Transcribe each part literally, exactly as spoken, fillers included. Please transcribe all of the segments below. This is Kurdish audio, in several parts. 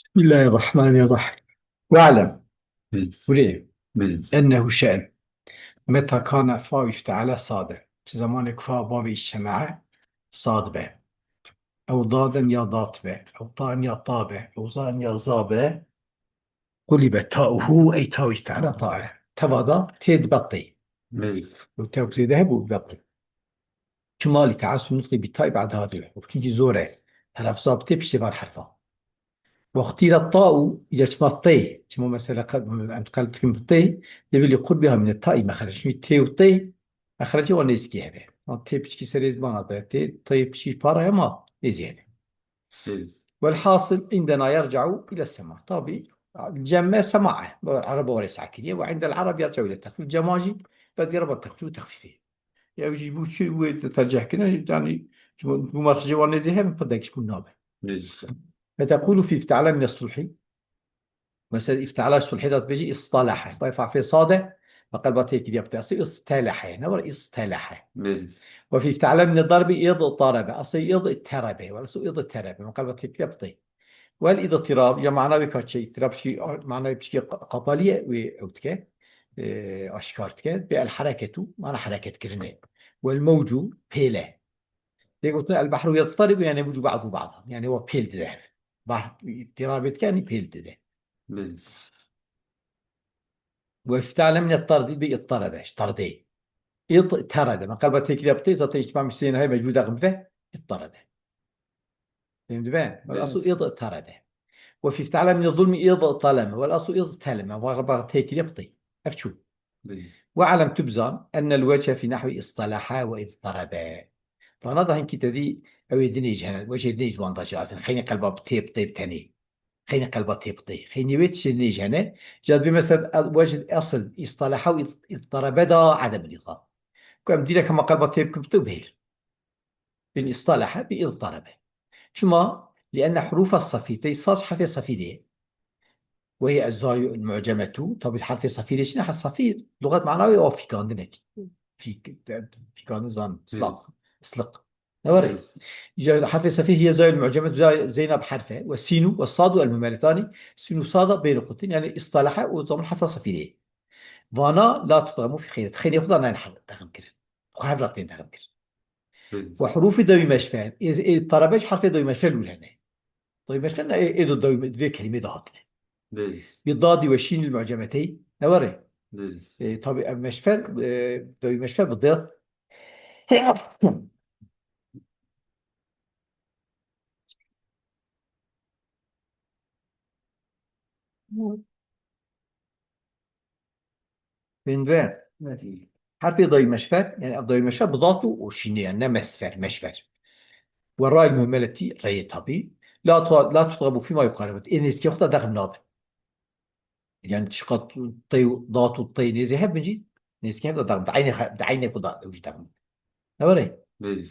بسم الله الرحمن الرحيم. واعلم. Bil. Hûrê. Bil. Ennehu şe'n. Meta kana fa iftala sade. Çi zamanê ku fa babê şemae sad be. Ew daden ya dat be. Ew taen ya ta be. Ew zaen ya za be. Qulibe tauhu ey tau iftala tae. Teva da tê dibe tê. Bil. Ew tewk zêde hebû dibe tê. Çima li teassur nutqi bi ta'i ba'de hadil huruf. Çünkü zor e. Telaffuza bi tê piştê van herfa. Wextî re ta'u, îca çima tê, çima mesela qe-, em qelb dikin bi tê, lê belî qurbiha mine ta'i mexrec. Çünkü tê û tê, mexrecê wan nêzîkî hebe. Wan tê piçkî serê zimana de, tê, tê piçkî para hema nêzî hebe. Hı. Velhasil, indena yerca'u ile sema. Tabi, cemme sema e. Ereba were sakiniye. Ve indel arab yerca'u ile tehfif. Cema jî, bedî reba tehfif û tehfifê. Ya jî bu çi wê tercih kine, yani, bu, bu mercê wan nêzî hem pir degiş bûn nabe. Nêzî. Fetekulu fi iftala mine sulhi. Mesela iftala sulhi dat bêjî istalahe. Bay fafê sade, ve qelba têkiliye bi tesî istalahe. Ne var istalahe? Nêzî. Ve fi iftala mine darbi id tarabe. Aslı id terabe. Ve aslı id terabe. Ve qelba têkiliye bi tê. Wel îdîtirab, ya mana wê ka çi? Îdîtirab pişkî, mana wê pişkî qa-, qapalî ye, wê ew dike, e, aşkar dike. Bê el hereketu, mana hereketkirinê. Wel mewcu, pêle. Lê gotin el behru yedtaribu, yani mewcu ba'du ba'dan. Yani wa pêl dide hev. Bahr, îdîtirabê dike, yani pêl dide. Bil. Ve iftale mine tardî bi ittarebe, tardê. Ittarede. Me qelba têkiliye bi tê, zaten îhtîmal Hüseyin heye mecbûr daxim ve ittarede. Fehmî dibe? Vel aslu id tarede. Ve fi iftala min zulmi id taleme. Vel aslu id taleme. Ve qelba têkiliye bi tê. Ev çû. Ve alem tu bizan, ennel wece fi nahwi istalaha ve id tarabe. Vana da hinkî tedî ew ê dinê ji hene, wecê dinê ji wan da cazin. Xeynî qelba bi tê, bi tê bi tenê. Xeynî qelba tê bi tê. Xeynî wê tiştê dinê ji hene. Ca dibê mesela, wecê esil, istalaha û id-, idtarabe da edem idxam. Ku em dîrek hema qelba tê bikin bi tê û bihêlin. Bin istalaha bi idtarabe. Çima? Lienne hurufa safîr, tey saz herfê safîrê. Ve hiye zayul mu'cemetu, tabi herfê safîrê çi ne? Ha safîr, lugat mana wê o fîkandine. Fîk-, fîkandin zan, ıslak, ıslık. Ne var? Îca herfê safîr hiye zayul mu'cemetu, zay-, zeyna bi herfe, ve sinu, ve sadu el mumeletani, sinu sada bêrê qutin, yani istalaha o zaman herfa safîrê. Vana la tutgamu fi xeyret. Xeynê xwe da nayên her-, dexim kirin. Xwe hev ra tên dexim kirin. Belê. Ve hurufî dawî meşfer. Ê, ê, tarabe ji herfê dawî meşfer lûr hene. Dawî meşfer ne, ê, ê do dawî me-, divê kelimê de hatine. Belê. Bi dadî ve şînil mu'cemetey. Ne were? Belê. E, tabi ev meşfer, e, dawî meşfer bi dê. Bin ve. Herfê dawî meşfer, yani ev dawî meşfer bi dat û, û şînê, yani ne mesfer, meşfer. Ve ray muhmeletî reyê tabi. La tu-, la tutgabu fîma yuqaribet. Ê nêzîkê xwe da dexm nabin. Yani çiqat tey û dat û tey nêzî hebin jî, nêzîkê hev da dexm. Di eynê xe-, di eynê xwe da ew jî dexm. Ne were? Belê.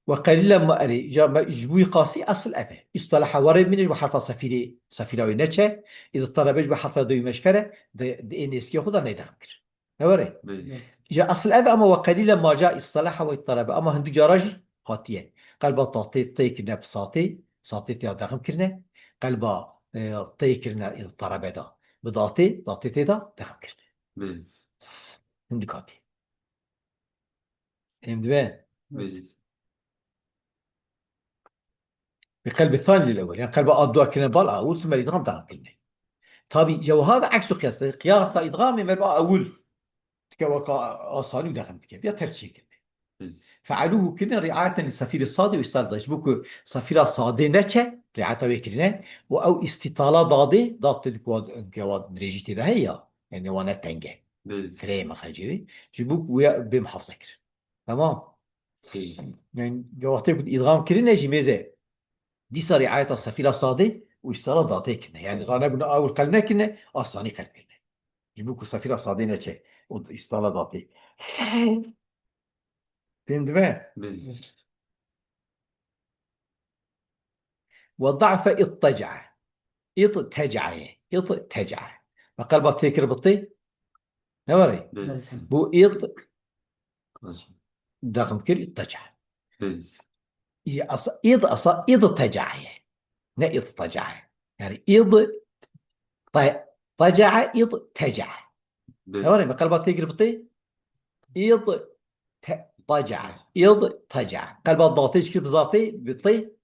Ve qelîlen ma erê, ya me, ji bo wî qasî esil ev e. Îstalaha were bîne ji bo herfa sefîrê, sefîra wê neçe, îdî talebe ji bo herfa dawî meşfere, di, di ê nêzîkê xwe da neyde xim kir. Ne were? Belê. Ya esil ev e, ama ve qelîlen ma ca îstalaha ve talebe, ama hindik cara jî hatiye. Qelba tatê, tê kirine bi satê, satê tê ya dexim kirine. Qelba, e, tê kirine îdî talebe da. Bi datê, datê tê da dexim kirine. Belê. Hindik hatiye. Em dibe. Belê. Bi qelbi thani lil ewel. Yani qelba a dua kirine bal a û thumma idgam dexim kirine. Tabi, ya wiha da eksu qiyas. Qiyasa idgamê merba ewil. Dike weka asanî û dexim dike. Ya ters çêkirine. Belê. Fealuhu kirine riayeten li sefîrê sadê û îstal da. Ji bo ku sefîra sadê neçe, riayeta wê kirine. Û ew îstîtala dadê, dad tê ku wa, ku wa dirêjî tê de heye ya. Yani wan ne teng e. Belê. Fireyê mexrecê wê. Ji bo ku wê bê muhafaza kirin. Tamam. Belê. Yani ya wextê ku îdgam kirine jî mêze dîsa riayeta sefîra sadê û îstala datê kirine. Yani ranebûne awil qelb nekirine, asanî qelb kirine. Ji bo ku sefîra sadê neçe û îstala datê. Fêm dibe? Belê. Ve da'fe ittecae. Ittecae. Ittecae. Ve qelba tê kir bi tê. Ne were? Belê. Bu it dexim kir ittecae. Belê. Ya asa, it asa, ittecae. Ne ittecae. Yani id te, taca'a, id teca'a. Belê. Ne var ya, qelba tê kir bi tê? Id te, taca'a. Id teca'a. Qelba datê jî kir bi zatê, bi tê.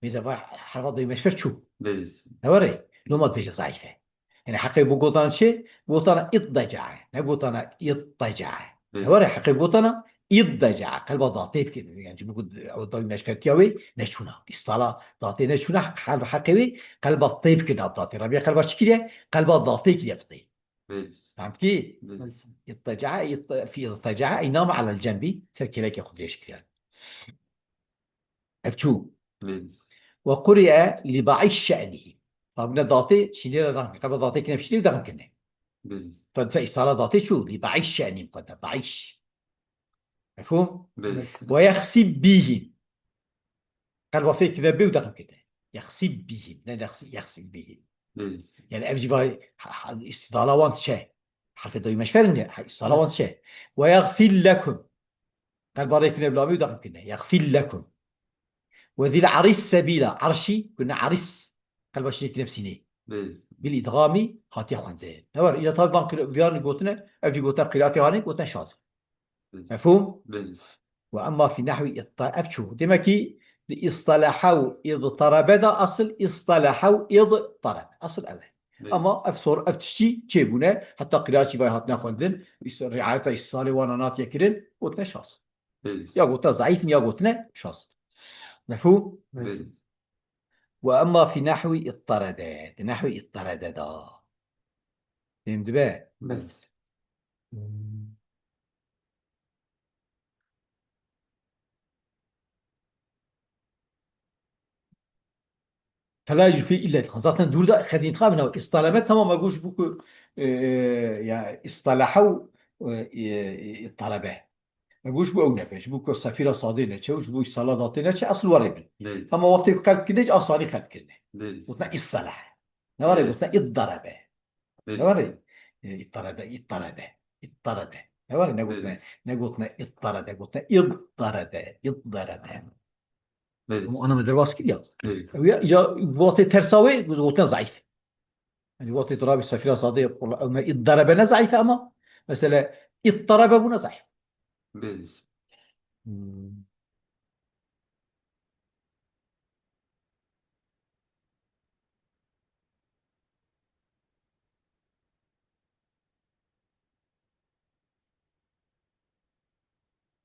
Mêze va herfa doymeşfer çû. Belê. Ne var ya? Loma dibêje zayîf e. Yani heqê bu gotana çi? Gotana iddaca'a. Ne gotana iddaca'a. Belê. Ne var ya? Heqê gotana iddaca'a. Qelba datê bikir. Yani çünkü o doymeşfertiya wê neçûna. İstala datê neçûna, hal heqê wê qelba tê bikir da datê. Rabia qelba çi kiriye? Qelba datê kiriye bi tê. Belê. Fehmtî? Belê. İttaca'a, itta-, fi ittaca'a, ey nama alel cenbi, ser kêlekê xwe dirêj kiriye. Ev çû. Belê. Ve quri'e li ba'iş şe'nihi. Tabine datê şînê de daxim. Qeba datê kine şînê daxim kine. Belê. Fe, fe îsala datê çû. Li ba'iş şe'ni mukadder. Ba'iş. Mefhûm? Belê. Ve yexsib bihim. Qelba fê kine bê û daxim kine. Yexsib bihim. Ne yexsib, yexsib bihim. Belê. Yani ev jî vay, ha, ha, îstidala wan diçe. Herfê dawî meşferin ya, ha, îstidala wan diçe. Ve yexfir lekum. Qelba rê kine bila bê û daxim kine. Yexfir lekum. Ve zil aris sebîla. Arşî, gune aris. Qelba şînê kine bi sînê. Belê. Bil îdgamî hatiye xwendin. Ne var? Îca tabi van kir-, viyan gotine, ev jî gote qîratê hanê, gote şaz. Belê. Mefhûm? Belê. Ve emma fi nahwi itta-, ev çû. Demek ki, li istalaha û idtarabe de asıl istalaha û idtarabe. Asıl ev e. Belê. Ama ev sor, ev tiştî çêbûne, heta qîratî vay hatine xwendin, is-, riayeta îstalê wana natiye kirin, gotine şaz. Belê. Ya gote zayîf in, ya gotine şaz. Mefhûm? Belê. Ve emma fi nahwi ittarede. Di nahwi ittarede da. Fehim dibe? Belê. Hmm. Fela yufî illa idgham. Zaten dûr da xedîn xabin ew. Îstaleme tamam, me got ji bo ku, e, e, ya îstalaha û, e, e, e, îttalebe. Me got ji bo ew nebe, ji bo ku sefîra sadê neçe û ji bo îstala datê neçe, esil warê bin. Belê. Ama wextê ku qelb kirine, asanî qelb kirine. Belê. Gotina îstalahe. Ne warê, belê, gotina îtdarebe. Belê. Ne warê? E, îtdarebe, îtdarebe, îtdarebe. Ne warê, ne gotina, belê, ne gotina îtdarebe, gotina îtdarebe, îtdarebe. Belê. Ama ana me derbas kiriya. Belê. Ew ya, ya, wextê tersa wê, gotina zayîf. Yani wextê tu rabî sefîra sadê, wela, ew me îtdarebe ne zayîf e ama, mesela, îttarebe bûna zayîf. Belê. Hmm.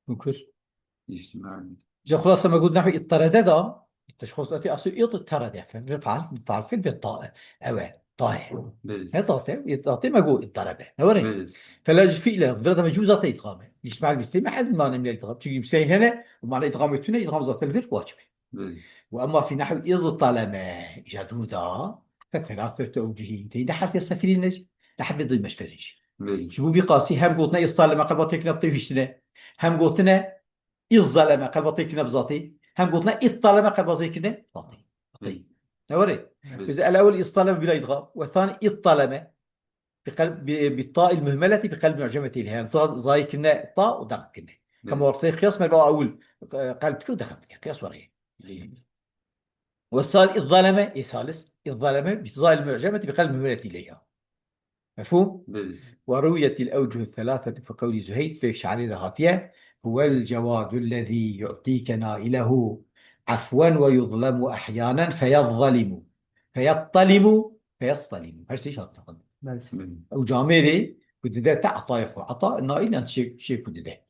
Şükür. Îctimai. Ji xulasa me got nehwî îttarede da, teşxûs etî asî îttarede. Fe-, fe-, faal, faal fiil ve ta-, ew e, ta ye. Belê. Ne tate, ît-, tate me got îttarebe. Ne were? Belê. Fela ji fiile, vira da me cûza te îdgame. Îctimai bi tê me hed mane mine îdgam. Çünkü Hüseyin hene, û mane îdgam tune, îdgam zaten vir, wacib e. Belê. Ve emma fî nehwî îztaleme, îca dûr da, fe thelathete ewcihî. Teyî de herfê sefîrî ne, de herfê dî meşferî jî. Belê. Ji bo vî qasî hem gotine îztaleme qelba têkine bi tê hiştine, hem gotine îzzaleme qelba têkine bi zatê, hem gotine îztaleme qelba zêkine zatê. Belê. Ne were? Belê. Biz el ewel îztaleme bila îdgam, ve thanî îztaleme. Bi qelb, bi, bi ta il muhmeleti, bi qelb mu'cemeti ileyha. Yani za-, zayî kirine ta û dem kirine. Evet. Kema ortaya qiyas me ba ewil, e, qelb dike û dexem dike. Qiyas were. Evet. Ve sal izzaleme, e, salis, izzaleme, bi ta il mu'cemeti, bi qelb muhmeleti ileyha. Mefhûm? Evet. Ve ruviyetil ewcuhu thelâfetu fi qewli Zuheyr, pêk şairê de hatiye, huvel cevadul lezî yu'tîke nailehu afwen ve yuzlemu ehyanen feyazzalimu. Feyattalimu, feyastalimu. Her şey şart. Evet. Ew camêrê ku dide te etayê xwe. Ata naîl yan çê, çê ku dide.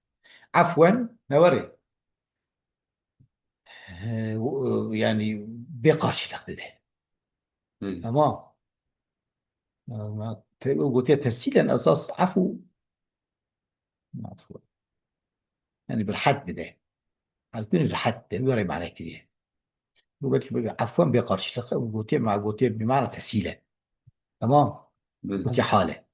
Efwen, ne were? He, o, yani bê qarşılık dide. Evet. Tamam. Ama te, o gotiye tesîlen esas efu. Yani bir had dide. Halbuki bir had de, böyle mane kiriye. Bu belki bir afwan bir karşılık, bu gotiye, ma gotiye bir mana tesile. Tamam. Evet. Gotiye hale.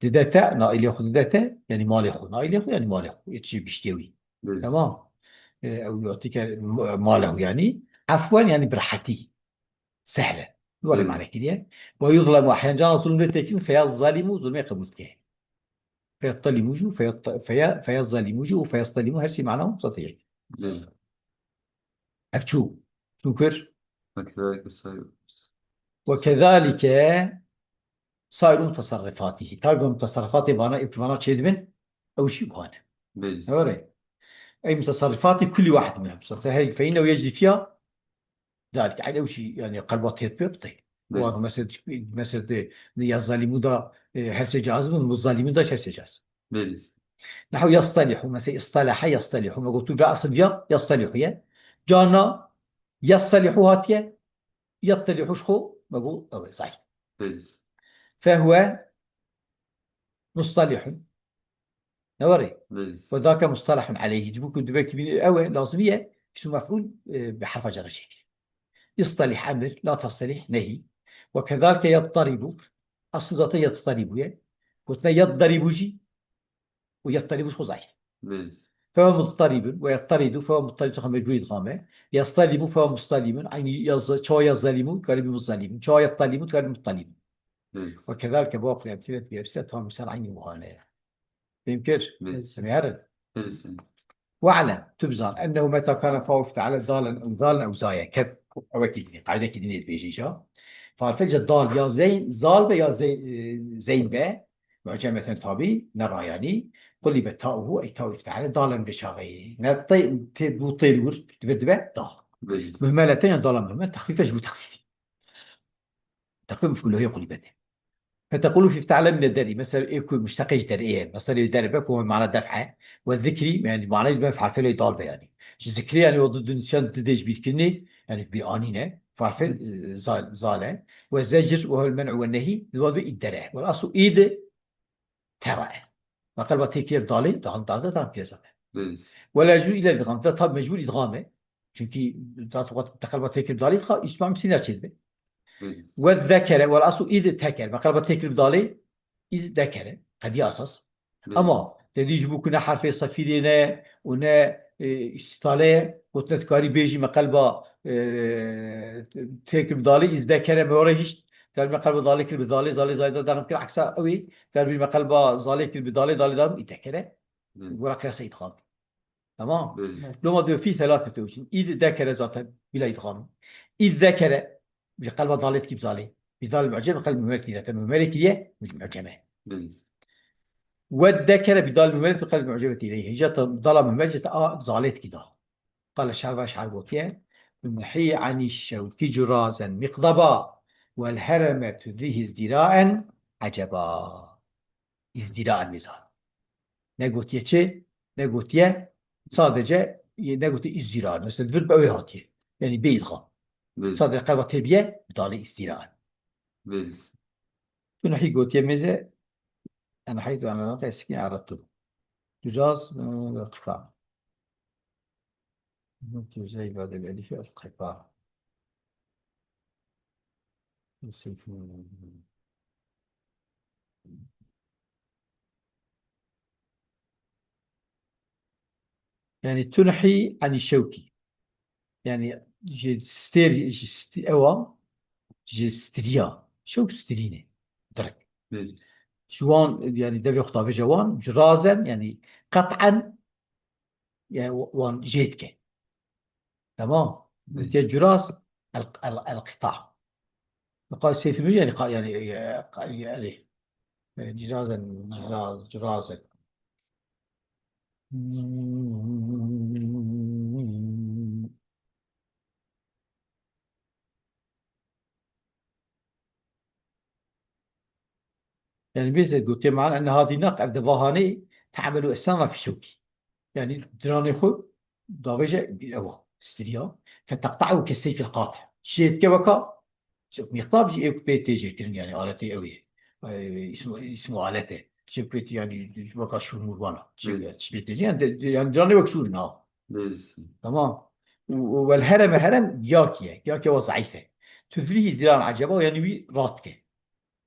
Didete, nailê xwe didete, yani malê xwe. Nailê xwe, yani malê xwe. Yetişir biştiye wî. Evet. Tamam. E, ew yotike malê xwe yani. Afwan yani bir hati. Sehlen. Were, hmm, mane kiriye. Ve yuzlemu ahyan, cana zulm lê tekin, feya zalimu, zulmê qebûl dike. Feya talimu jû, feya ta-, feya, feya zalimu jû, feya talimu, her şey mana zaten. Hmm. Ev çû. Çû kir. Ve kezalike sayıyoruz. Ve kezalike sairu mutasarrifatihi. Tabi mutasarrifatê vana, ê vana çêdibin, ew jî wan e. Belê. Öyle. Ey mutasarrifati kulli wahid minhum. Fe, fe innehu yecri fiha dalik. Eyn ew jî, yani, qelba têr pê bitey. Belê. Wan mesela, mesela de, ya zalimu da, e, her şey caiz mi? Muzalimu da her şey caiz. Belê. Nehu yastalihu, mesela istalaha yastalihu. Me gotu ca asıl ya, yastalihu ye. Cana yastalihu hatiye, yattalihu ji xwe, me got, ew e, zayîf. Belê. Fehuwe mustalihun. Ne warê? Belê. Ve zake mustalahun aleyhi. Ji bo ku dibe ki bîne ew e, lazimî ye, ismu mef'ul, e, bi herfa cerre çêkirî. İstalih emir, la tastalih nehi. Ve kezalike yattaribu. Asıl zaten yattaribu ye. Gotine yattaribu jî, û yattaribu xwe zayîf. Belê. Fehuwe muttaribun ve yattaridu, fehuwe muttarib, çaxa mecbûr idgam e. Yastalimu, fehuwe mustalibun. Aynı yaz, çawa yazalimu, galibi muzalimun. Çawa yattalimu, galibi muttalibun. Belê. Ve kezalike bu akle emtilet bir hepsi tam misal aynı muhane. Fehim kir? Belê. Semî herin. Belê. We'lem, tu bizan, ennehu meta kana fa'u ifta'ale dalen ew zalen ew zayen. Ked, ewekî dinê, qaydekî dinê dibêje îja. Fa'al fel ca dal ya zeyn, zal be ya zey-, e, zeyn be, mu'cemeten tabi, ne rayanî, qulibe ta'uhu ey ta'u ifta'ale dalen ve çaxeyî. Ne tê, tê, bu tê li wir, di vir dibe dal. Belê. Muhmeleten ya dala muhmel, texfîfe ji bu texfîfî. Texfîf mef'ûlê qulibe de. Fetekulu fî ifta'ale mine derî. Mesela ê ku muşteqê ji derê ye. Mesela ê derê be ku mana def'e. Ve zikri, yani mana be fa'al felê dal be yani. Ji zikri yani o du, du nişan di dê ji bîr kirinê, yani bir anîne. Fa'al fel, e, zal, zale. Ve zecr ve hol men'u ve nehi. Di va be îd dere. Ve aslu îd tera e. Me qelba tê kir dalê, dal, dal, dal, dal, piyasa. Belê. Ve la yecûz illa idgam. Ve tabi mecbur idgam e. Çünkü da, da qelba tê kir dalê, dixwa, îsma misîna çê dibe. Belê. Ve zekere, ve aslu îd teker. Me qelba tê kir dalê, îz dekere. Qediya esas. Belê. Ama te dî ji bo ku ne herfê sefîrê ne û ne, e, îstîtale ye, gotine dikarî bêjî me qelba, e, tê kir bi dalê, îz dekere me were hişt, der me qelba dalê kir bi zalê, zalê zayda dexil kir, eksa ew ê, der bêjî me qelba zalê kir bi dalê, dalê dam î dekere. Belê. Were qiyasa îdxam. Tamam. Belê. Loma diyor fî selâsete wechin. Îd dekere zaten bila îdxam. Îd zekere, ji qelba dalê dikî bi zalê. Bi dal mu'cem qelb muhmel kiriye. Te muhmelê kiriye, mu'ceme. Belê. Ve dekere bi dal muhmel qelb mu'ceme kiriye. Hîja te dala muhmel jî te a zalê dikî dal. Qale şer ve şer gotiye. Tunhî anî şewkî curazen miqdaba. Vel hereme tudrî hîzdîraen eceba. Îzdîraen wê zan. Ne gotiye çi? Ne gotiye sadece, ne gotiye îzdîraen. Mesela vir bi ew ê hatiye. Yani bê îdxam. Belê. Sadece qelba tê biye, bi dalê îzdîraen. Belê. Tu nehî gotiye mêze, en heydu en alaka eski aratu. Cücaz, e, qıta. Nokta yüzey badel elifi el qıta. Yani tunhi ani şewki. Yani ji stêr, ji sti-, ewa, ji stiriya. Şewk stirîne. Direkt. Belê. Ji wan, yani devê xwe davêje wan, cirazen, yani qet'en, yani wan jê dike. Tamam. Belê. Te curaz el, el, el qita. Qal seyf yani, qa-, yani, e, qa-, yani, e, cirazen, ciraz, cirazen. Yani, bêze gotiye man, enne hadî naq, ev de vahanê, te'melu esnana fî şewkî. Yani, diranê xwe davêje ewa, stiriya. Feteqta'u ke seyfil qati. Jê dike weka, çi miqtab jî ê ku pê tê jêkirin, yani, aletê ew ê. E, ismu, ismu alete. Çi ku pê tê, yani, weka şûr mûr wana. Çi, Evet. çi pê tê jê, yani, de, de, yani, diranê wek şûr in ha. Biz. Tamam. Û, û wel hereme herem giyakî ye. Giyakî wa zayîf e. Tuzrî îzdîran eceba, yani, wî rat ke.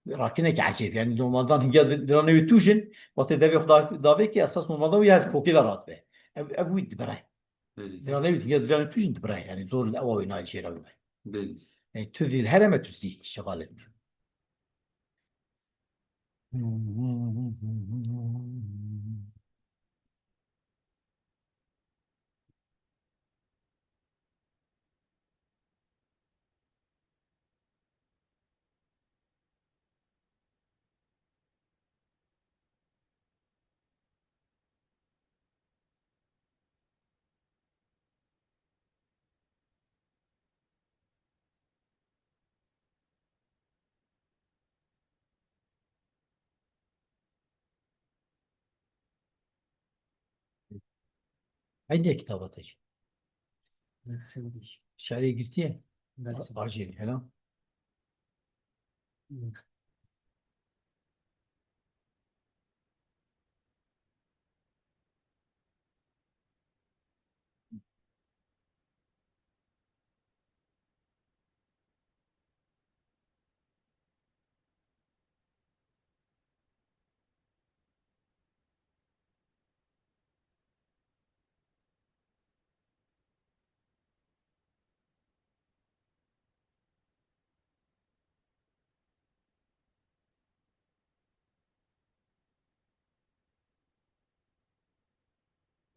Rakinekî ecêb. Yani normaldan hingiya di-, diranê wî tûj in, wextê devê xwe da-, davê ki esas normaldan wî her kokê de rat be. Ev, ev wî dibire. Belê. Diranê wî hingiya diranê tûj in dibire. Yani zor li ewa wê nayê jêra wî be. Belê. Yani tuzî li hereme tuzî şevalê. Eynî kitaba te jî. Şerê girtiye. Ajêrî, hela.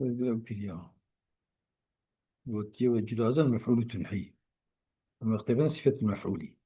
Ew kiriya. Gotiye we cirazen mef'ûlû tunhî. Em wextê bin sifetul mef'ûlî.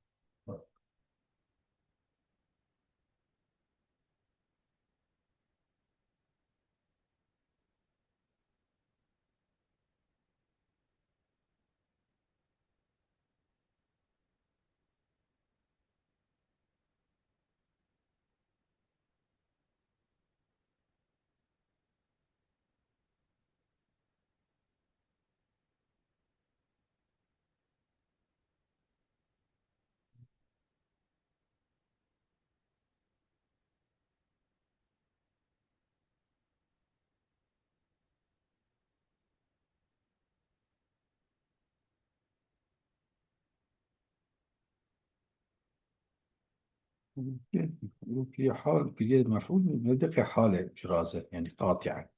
Wekî hal, pîrê mef'ûl, nedeqê hale ciraze, yani qati'en.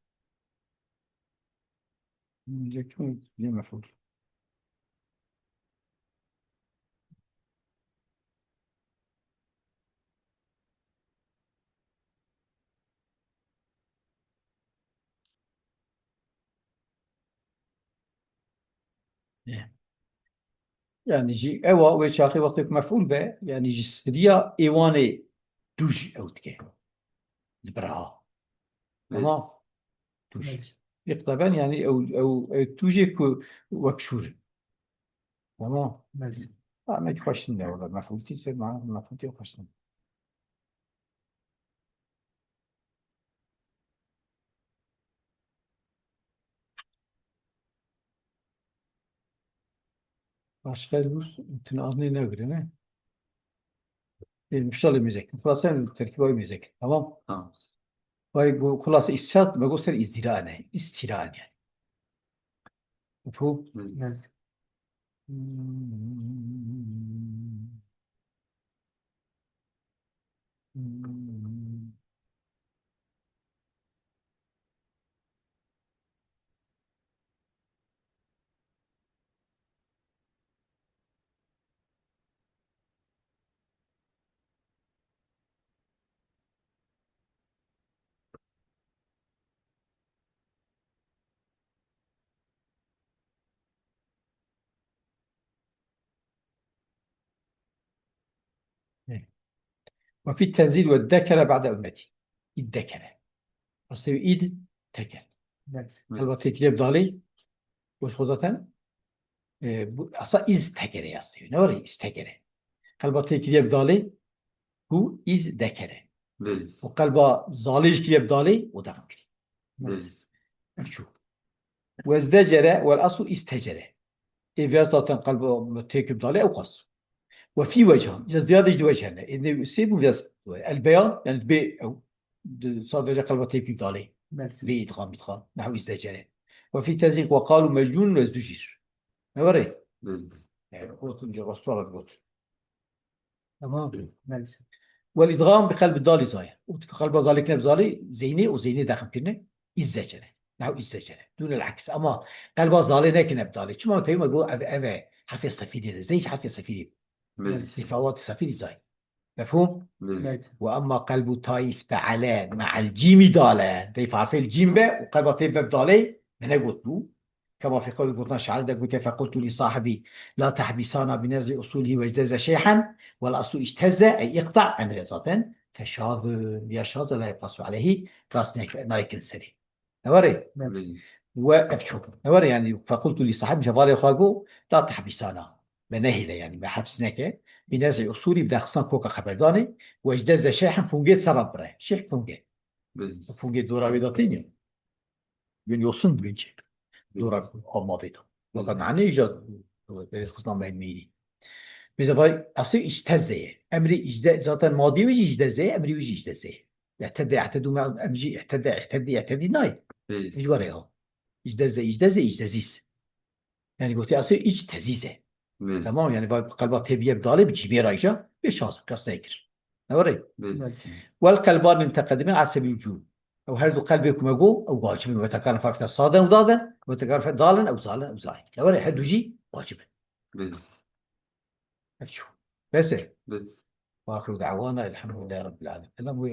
Yekî pîrê mef'ûl. Yani jî ewa wê çaxê wextê ku mef'ûl be, yani ji stiriya êwanê dû jî ew dike. Li bira. Tamam. Tûj. Îqteben yani ew, ew, ew tûjê ku wek şûr in. Tamam. Belê. Ha, me xweş nîne wele. Mefûltî ser ma-, mefûltî xweş nîne. Başka bu tune adını ne göre ne? E, mifşalê mêzek. Xulase terkîba wê mêzek. Tamam? Tamam. Vay, bu xulase îsşat, me got ser îzdîra ne. Îstîra ne. Mefhûm? Evet. Ve fî tenzîl ve dekere ba'de ümmeti. Îd dekere. Rastî îd teker. Evet. Qelba têkiliye bi dalê. Boş xwe zaten. E, bu, asa iz tekere yastı. Ne var ya, iz tekere. Qelba têkiliye bi dalê. Bu iz dekere. Evet. O qelba zalê jî kiriye bi dalê, o devam kiriye. Evet. Ev çû. Wezdecere, wel aslu istecere. Ê viyaz zaten qelba têkil bi dalê, ew qas. Ve fî wecan. Ya ziyade ji di wecihane. Ê ne sê bu viyaz. El beyan, yani bê ew. Di, sadece qelba têkil bi dalê. Evet. Bê idgam, idgam. Nehu izdecere. Ve fî tenzîl ve qalu mecnûn ve zdujîr. Ne var ê? Evet. Yani, gotin, cevastara gotin. Tamam. Maalesef. Wel idgam bi qelbi dalî zayê. Û tu qelba dalê kine bi zalê, zeynê û zeynê dexim kirine, izzecere. Nehu izzecere. Dûne el-aks. Ama qelba zalê nekine bi dalê. Çima teyma go ev, ev e, harfê sefîrê ne. Zey harfê sefîrê. Maalesef. Zey fawat sefîrî zay. Mefhûm? Maalesef. Ve emma qelbu taif teale me'el cîmî dale. Dey harfê cîm be û qelba tê be bi dalê, me negot bû. Kema fî qewlî gotina şair de gote, "Fequltu lî sahibî la tehbîsana bi nezî usûlî wecdeze şeyhen, wel aslu îştezze, ey îqta", emre zaten. Feşaz, ya şaz la yeqasu aleyhî, qas nek-, naykin serî. Ne were? Evet. Ve ev çok. Ne were yani, fequltu lî sahibî, cevalê xwe go, la tehbîsana. Me nehêle yani, me heps neke. Bi nezî usûlî bi derxistan koka xeberdanê, wecdeze şeyhen pûngê sera bire. Şeyh pûngê. Evet. Pûngê dora wê de têniye. Bin yosun bin çi. Dora almavê de. Fakat mane îca, e, xizna mehmîrî. Bize vay, asê îcteze ye. Emrî îcde, zaten madî wî jî îcteze ye, emrî wî jî îcteze ye. Ehtede, ehtedu, em jî ehtede, ehtedi, ehtedi nay. Hiç were ya. Îcteze, îcteze, îctezîz. Yani gotî asê îctezîz e. Tamam, yani vay qelba tê bi yek dalê bi cîmê ra îca, bê şaz, kes neyekir. Ne were? Wel qelban min teqedimîn asebî ucû. Ew her du qelbê ku me go, ew wacib in. Weta karin fakta saden û daden, weta karin fe dalen, ew zalen, ew zayin. Ne were? Her du jî wacib in. Ev çû. Bes e. Ve axiru da'wana elhamdülillahi rabbil alemin. Selam bu